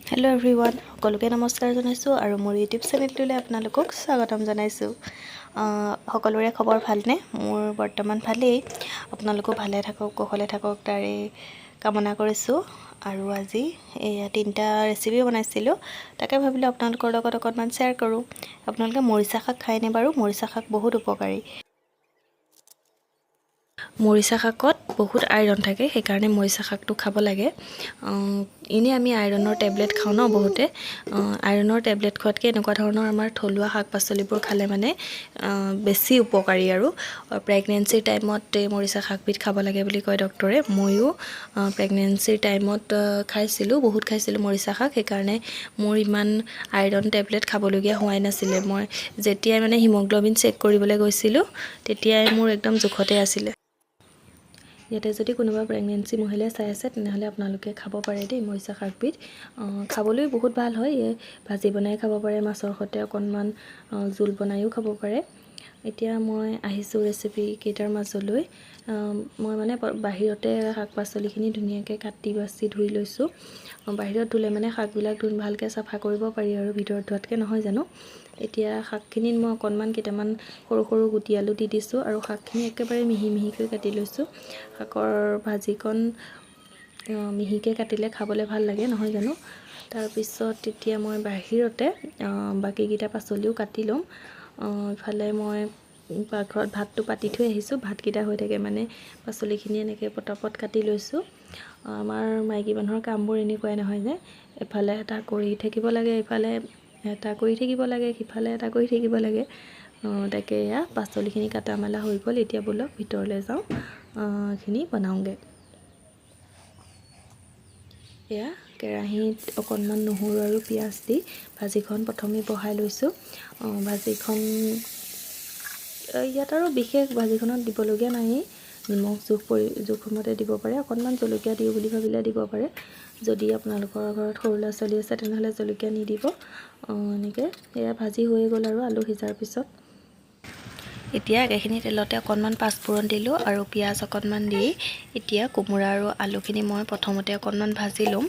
Hello' everyone, সকলোকে নমস্কাৰ জনাইছোঁ আৰু মোৰ ইউটিউব চেনেলটোলৈ আপোনালোকক স্বাগতম জনাইছোঁ। সকলোৰে খবৰ ভালনে? মোৰ বৰ্তমান ভালেই। আপোনালোকো ভালে থাকক, কুশলে থাকক, তাৰে কামনা কৰিছোঁ। আৰু আজি এয়া তিনিটা ৰেচিপি বনাইছিলোঁ, তাকে ভাবিলোঁ আপোনালোকৰ লগত অকণমান শ্বেয়াৰ কৰোঁ। আপোনালোকে মৰিচা শাক খায়নে বাৰু? মৰিচা শাক বহুত উপকাৰী। মৰিচা শাকত বহুত আইৰণ থাকে, সেইকাৰণে মৰিচা শাকটো খাব লাগে। এনেই আমি আইৰণৰ টেবলেট খাওঁ ন বহুতে। আইৰণৰ টেবলেট খোৱাতকৈ এনেকুৱা ধৰণৰ আমাৰ থলুৱা শাক পাচলিবোৰ খালে মানে বেছি উপকাৰী। আৰু প্ৰেগনেঞ্চিৰ টাইমত এই মৰিচা শাকবিধ খাব লাগে বুলি কয় ডক্টৰে। ময়ো প্ৰেগনেঞ্চিৰ টাইমত খাইছিলোঁ, বহুত খাইছিলোঁ মৰিচা শাক। সেইকাৰণে মোৰ ইমান আইৰণ টেবলেট খাবলগীয়া হোৱাই নাছিলে। মই যেতিয়াই মানে হিমগ্ল'বিন চেক কৰিবলৈ গৈছিলোঁ, তেতিয়াই মোৰ একদম জোখতে আছিলে। ইয়াতে যদি কোনোবা প্ৰেগনেঞ্চি মহিলাই চাই আছে, তেনেহ'লে আপোনালোকে খাব পাৰে দেই মৰিচা শাকবিধ। খাবলৈ বহুত ভাল হয়। এই ভাজি বনাই খাব পাৰে, মাছৰ সৈতে অকণমান জোল বনায়ো খাব পাৰে। এতিয়া মই আহিছোঁ ৰেচিপি কেইটাৰ মাজলৈ। মই মানে বাহিৰতে শাক পাচলিখিনি ধুনীয়াকৈ কাটি বাচি ধুই লৈছোঁ। বাহিৰত ধুলে মানে শাকবিলাক ভালকৈ চাফা কৰিব পাৰি আৰু ভিতৰত ধোৱাতকৈ, নহয় জানো? এতিয়া শাকখিনিত মই অকণমান কেইটামান সৰু সৰু গুটি আলু দি দিছোঁ আৰু শাকখিনি একেবাৰে মিহি মিহিকৈ কাটি লৈছোঁ। শাকৰ ভাজিকণ মিহিকৈ কাটিলে খাবলৈ ভাল লাগে, নহয় জানো? তাৰপিছত তেতিয়া মই বাহিৰতে বাকীকেইটা পাচলিও কাটি ল'ম। ইফালে মই পাকঘৰত ভাতটো পাতি থৈ আহিছোঁ। ভাতকেইটা হৈ থাকে মানে পাচলিখিনি এনেকৈ পটাপট কাটি লৈছোঁ। আমাৰ মাইকী মানুহৰ কামবোৰ এনেকুৱাই নহয় যে এফালে এটা কৰি থাকিব লাগে, ইফালে এটা কৰি থাকিব লাগে, সিফালে এটা কৰি থাকিব লাগে। তাকে এয়া পাচলিখিনি কাটা মেলা হৈ গ'ল। এতিয়া ব'লক ভিতৰলৈ যাওঁ, এইখিনি বনাওঁগৈ। এয়া কেৰাহীত অকণমান নহৰু আৰু পিঁয়াজ দি ভাজিখন প্ৰথমে বহাই লৈছোঁ। ভাজিখন ইয়াত আৰু বিশেষ ভাজিখনত দিবলগীয়া নায়েই। নিমখ জোখমতে দিব পাৰে। অকণমান জলকীয়া দিওঁ বুলি ভাবিলে দিব পাৰে। যদি আপোনালোকৰ ঘৰত সৰু ল'ৰা ছোৱালী আছে, তেনেহ'লে জলকীয়া নিদিব। এনেকৈ এয়া ভাজি হৈয়ে গ'ল আৰু আলু সিজাৰ পিছত এতিয়া একেখিনি তেলতে অকণমান পাঁচফোৰণ দিলোঁ আৰু পিঁয়াজ অকণমান দি এতিয়া কোমোৰা আৰু আলুখিনি মই প্ৰথমতে অকণমান ভাজি ল'ম,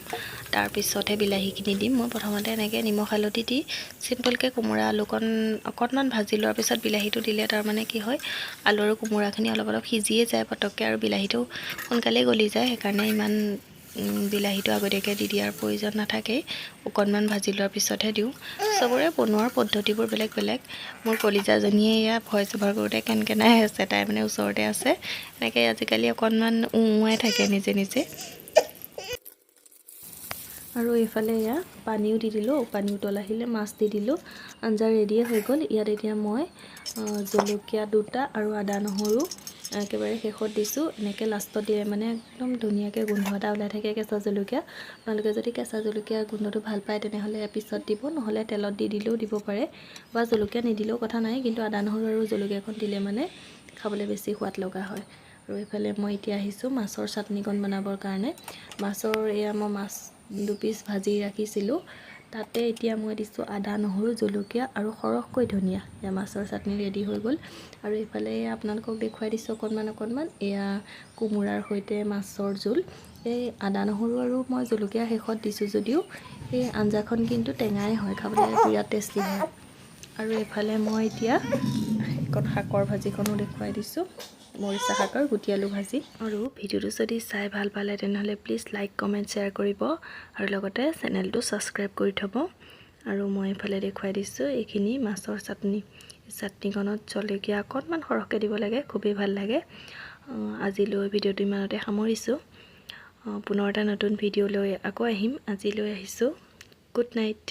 তাৰপিছতহে বিলাহীখিনি দিম। মই প্ৰথমতে এনেকৈ নিমখ হালধি দি চিম্পলকৈ কোমোৰা আলুকণ অকণমান ভাজি লোৱাৰ পিছত বিলাহীটো দিলে তাৰমানে কি হয়, আলু আৰু কোমোৰাখিনি অলপ অলপ সিজিয়ে যায় পটককৈ আৰু বিলাহীটো সোনকালেই গলি যায়। সেইকাৰণে ইমান বিলাহীটো আগতীয়াকৈ দি দিয়াৰ প্ৰয়োজন নাথাকেই, অকণমান ভাজি লোৱাৰ পিছতহে দিওঁ। চবৰে বনোৱাৰ পদ্ধতিবোৰ বেলেগ বেলেগ। মোৰ কলিজাজনীয়ে এয়া ভইচ অভাৰ কৰোঁতে কেনকেনাই আছে, তাই মানে ওচৰতে আছে। এনেকৈ আজিকালি অকণমান উৱাই থাকে নিজে নিজে। আৰু এইফালে এয়া পানীও দি দিলোঁ, পানী উতল আহিলে মাছ দি দিলোঁ, আঞ্জা ৰেডিয়ে হৈ গ'ল। ইয়াত এতিয়া মই জলকীয়া দুটা আৰু আদা নহৰু একেবাৰে শেষত দিছোঁ। এনেকৈ লাষ্টত দিলে মানে একদম ধুনীয়াকৈ গোন্ধ এটা ওলাই থাকে কেঁচা জলকীয়া। আপোনালোকে যদি কেঁচা জলকীয়া গোন্ধটো ভাল পায়, তেনেহ'লে পিছত দিব, নহ'লে তেলত দি দিলেও দিব পাৰে বা জলকীয়া নিদিলেও কথা নাই, কিন্তু আদা নহৰু আৰু জলকীয়াকণ দিলে মানে খাবলৈ বেছি সোৱাদ লগা হয়। আৰু এইফালে মই এতিয়া আহিছোঁ মাছৰ চাটনিকণ বনাবৰ কাৰণে। মাছৰ এয়া মই মাছ দুপিচ ভাজি ৰাখিছিলোঁ, তাতে এতিয়া মই দিছোঁ আদা নহৰু জলকীয়া আৰু সৰহকৈ ধনিয়া। এয়া মাছৰ চাটনি ৰেডি হৈ গ'ল। আৰু এইফালে আপোনালোকক দেখুৱাই দিছোঁ অকণমান অকণমান এয়া কোমোৰাৰ সৈতে মাছৰ জোল। এই আদা নহৰু আৰু মই জলকীয়া শেষত দিছোঁ যদিও এই আঞ্জাখন কিন্তু টেঙাই হয়, খাবলৈ বিৰাট টেষ্টি হয়। আৰু এইফালে মই এতিয়া এখন শাকৰ ভাজিখনো দেখুৱাই দিছোঁ, মৰিচা শাকৰ গুটি আলু ভাজি। আৰু ভিডিঅ'টো যদি চাই ভাল পালে, তেনেহ'লে প্লিজ লাইক, কমেণ্ট, শ্বেয়াৰ কৰিব আৰু লগতে চেনেলটো ছাবস্ক্ৰাইব কৰি থ'ব। আৰু মই এইফালে দেখুৱাই দিছোঁ এইখিনি মাছৰ চাটনি। চাটনিকণত জলকীয়া অকণমান সৰহকৈ দিব লাগে, খুবেই ভাল লাগে। আজিলৈ ভিডিঅ'টো ইমানতে সামৰিছোঁ। পুনৰ এটা নতুন ভিডিঅ' লৈ আকৌ আহিম। আজিলৈ আহিছোঁ, গুড নাইট।